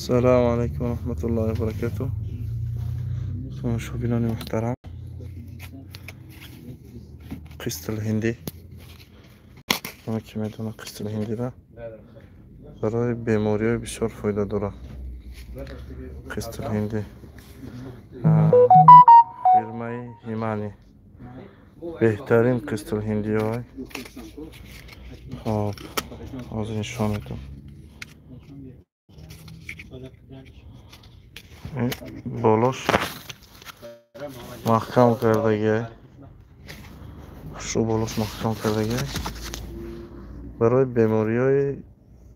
Салому алайкум ва раҳматуллоҳи ва баракатуҳ. Тамошобинони муҳтарам, қистл ҳиндӣ, ҳама ки медонад, қистл ҳиндира барои бемориҳои бисёр фоида дорад. Қистл ҳиндӣ фирмаи Ҳимани, беҳтарин қистл ҳиндиҳой. Хоб, ҳозир нишон медам. Болош маҳкам кардагиай, хушу болош маҳкам кардагиай. Барои бемориҳои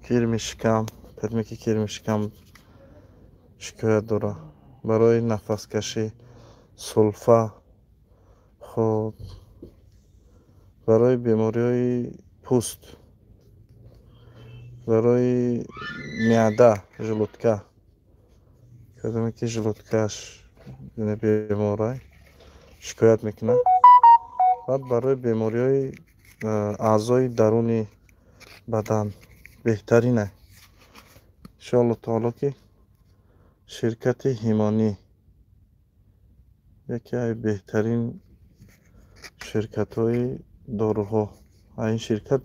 кирми шикам, кадме ки кирми шикам шикоят дорад, барои нафаскашӣ, сулфа, хоб, барои бемориҳои пӯст, барои меъда, желудка, кадоме ки желудкаш беморай, шикоят мекунад, баъд барои бемориҳои аъзои даруни бадан беҳтарина. Иншоалло таоло, ки ширкати Ҳимонӣ яке аз беҳтарин ширкатҳои доруҳо. Ин ширкат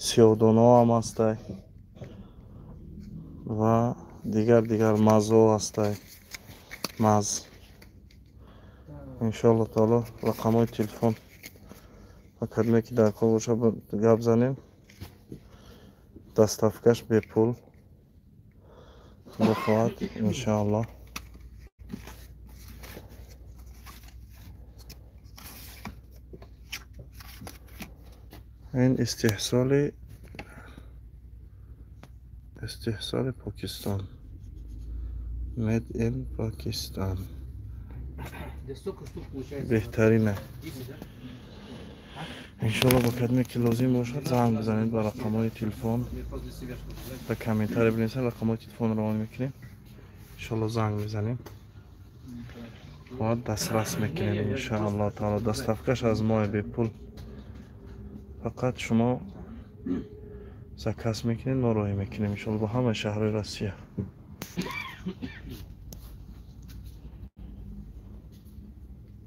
сиёҳдонаҳо ҳам ҳастай ва дигар дигар мазҳо ҳастай, маз. Иншоалло таоло, рақамҳои телефон ва кадоме ки дар кор боша, гап занем. Доставкаш бепул, худо хоҳад, иншоалло. Ин истеҳсоли Покистон, made in Pakistan, беҳтарина. Иншоалло, ба кадоме ки лозим бошад, занг бизанед ба рақамҳои телефон, ба комментария бинависед, рақамҳои телефон равон мекунем. Иншоалло, занг мезанем ва дастрас мекунем, иншоалло таоло. Доставкаш аз мои бепул, фақат шумо заказ мекунед, мо роҳӣ мекунем, иншоалло, ба ҳамаи шаҳрҳои Россия.